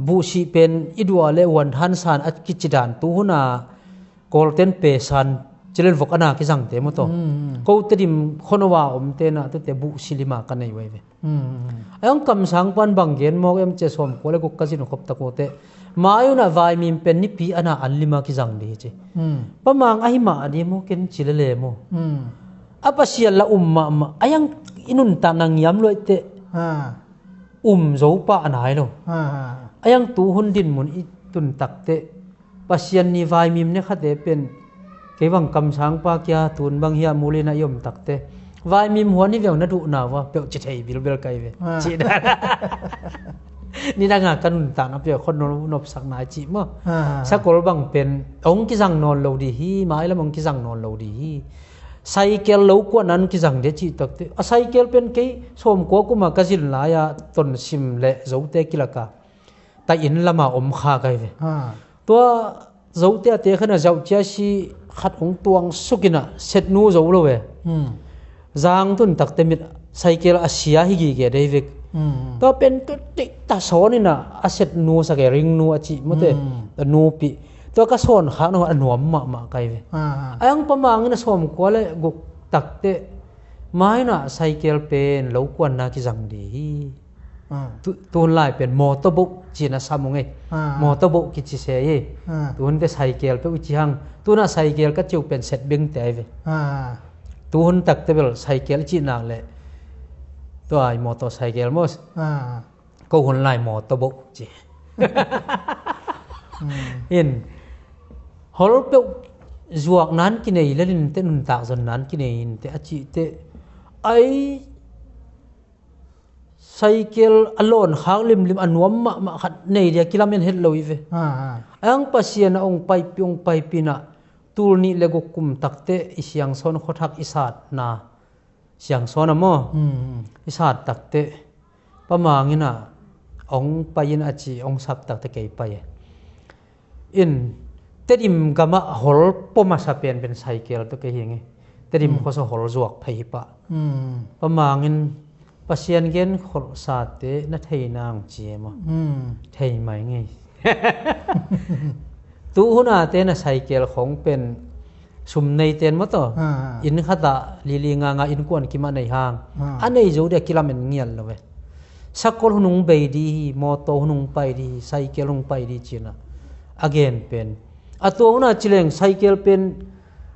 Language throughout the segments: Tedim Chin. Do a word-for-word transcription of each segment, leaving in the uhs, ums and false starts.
buhsih pen i duah le huanthan san a kici dan tu huna Kawlten pe san cilen vok ana kizangte maw taw. Mm. Ko Tedim khono a omte na tute buhsih lima ka nei uh ei ve. Mm. A hong kamsang pan bang gen mawk em cia sawmkua le guk ka zin khop tak uh teh. Mai unah vaimim pen nipi ana an lima kizang dih hi ci. Mm. Pa Mang ahi mah a dih maw ken ci lele maw. Mm. A Pasian la um mahmah. A hong i nuntak na ngiam luaih teh. Ha. Um zo pah a nai lo. Ha, ha. A hong tu hun dinmun i tun tak teh. Pasian ni vaimim ne khate pen kei bang kamsang pa kia tun bang hia mulina i om takte vaimim huan hi veng na duh nau a peuh ci thei bilbel kai ve. Ah. Ci dan. Ni danga ka nuntakna peuh khon nopsak nai ci maw. Ah. Sakol bang pen ong kizang nawn lo di hi, mailam ong kizang nawn lo di hi. Saikel lo kuan an kizang de ci takte a saikel pen kei sawmkua kuma ka zin lai a tonsim le zote kilaka ta inn lama om kha kai ve. Ah. Tua zote a te khan a zauh cia si khat hong tuang sukin a set nu zo lo ve. Hmm. Zang tun takte mit saikel a sia hi gige dei vek. Hmm. Tua pen tu tik ta sawn in a a set nu sa ke ring nu a ci mawte. Hmm. A nu pi. Tua ka sawn khak nong a nuam mahmah kai ve. Ah. A hong Pa Mang in a sawmkua le guk takte maina saikel pen lo kuanna kizang di hi. Ah. Tu, tun lai pen mawtaw boh cina sam ung ei. Ah. Mawtaw boh kici se ei. Ah. Tun te saikel peuh i ci hang. Tuna saikel ka ciu pen set beng te ai ve. Ah. Tuhun takte bel saikel i cih nak le. Tua ai mawtaw saikel maw. Ah. Ko hun lai mawtaw boh ci. Hmm. In hol peuh zuak nan kinei lelin te nuntak zon nan kinei in te a cih te ai saikel a lawn khak limlim a nuam mahmah khat nei dia kilamen het lo i ve. Ah, ah. A hong Pasian a hong paipi hong paipi na tul nih le guk kum takte i siangsawn khuathak i satna siangsawn a maw? Mm, mm. I sat takte Pa Mang in a hong pai in a ci hong sap takte kei pai e. In Tedim gamah hol pua masa pen pen saikel tawh kei hi nge. Tedim khuasa hol zuak phei hi pah. Mm. Pa Mang in Pasian gen kholhsate na thei nang ci e maw? Mm. Thei mai ngei. Tu hunate na saikel khong pen sum nei ten maw taw. Ah. Inn khatah lili nganga innkuan kimah nei hang. Ah. A nei zo dia kilamen ngial lo ve. Sakol hunung bei di hi, mawtaw hunung pai di hi, saikel hunung pai di cina a gen pen. A tua huna cileng saikel pen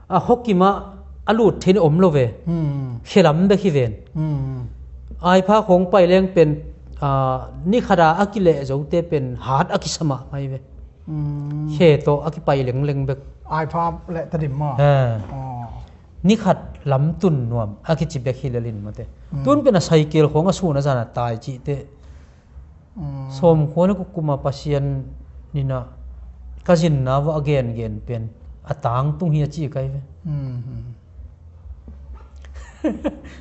a hokimah a lut thein om lo ve. Hmm. Khelam bek hi ven. Hmm. Aipha khong pai leng pen a, ni khata a kileh zote pen hat a kisa mahmah hi ve. Hmm. Khe tawh a kipai lengleng bek. Aipha le Tedim maw? Ha. Oh. Ni khat lam tun nuam a kici bek hi lelin mawte. Hmm. Tun pen a saikel khong a sun a zan a tai cihte. Mm. Sawmkua le guk kuma Pasian nina ka zinna va a gengen pen a tangtung hi a ci kai ve. Mm.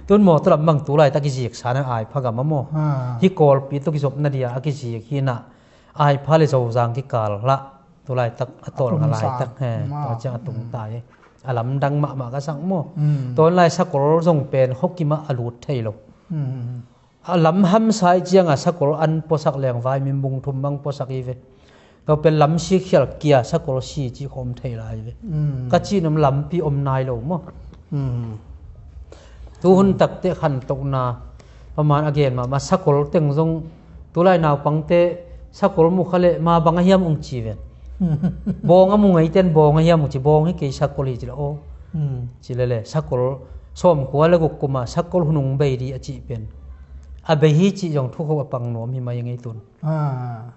Tun mawtaw lam bang tu laitak i zik sana ai phagam a maw. Ah. Hi Kawlpi tawh kizopna dia a kizik hi na ai pha le Zozang kikal hlah tu laitak a tawl nga laitak he. Tua ciang a tung tai. A lamdang mahmah ka sak maw. Mm. Tawn lai sakol zong pen hokimah a lut thei lo. Mm. A lam hamsa i cianga sakol an puasak leng vai min bung thum bang puasak i ve. Tua pen lam si khial kia sakol si ci khawm thei lai ve. Mm. Ka cihnam lampi om nai lo maw. Mm. Tu hun takte khantohna paman a gen mahmah sakol teng zong tulai naupangte sakol mu kha le ma bang a hiam ung ci ven. Bawng a mu ngeiten bawng a hiam ung ci bawng hi kei sakol hi ci le aw. Mm. Ci lele sakol sawmkua le guk kuma sakol hunung bei di a cih pen. A bei hi cih zong thukho a pang nuam hi mai a ngei tun. Ah.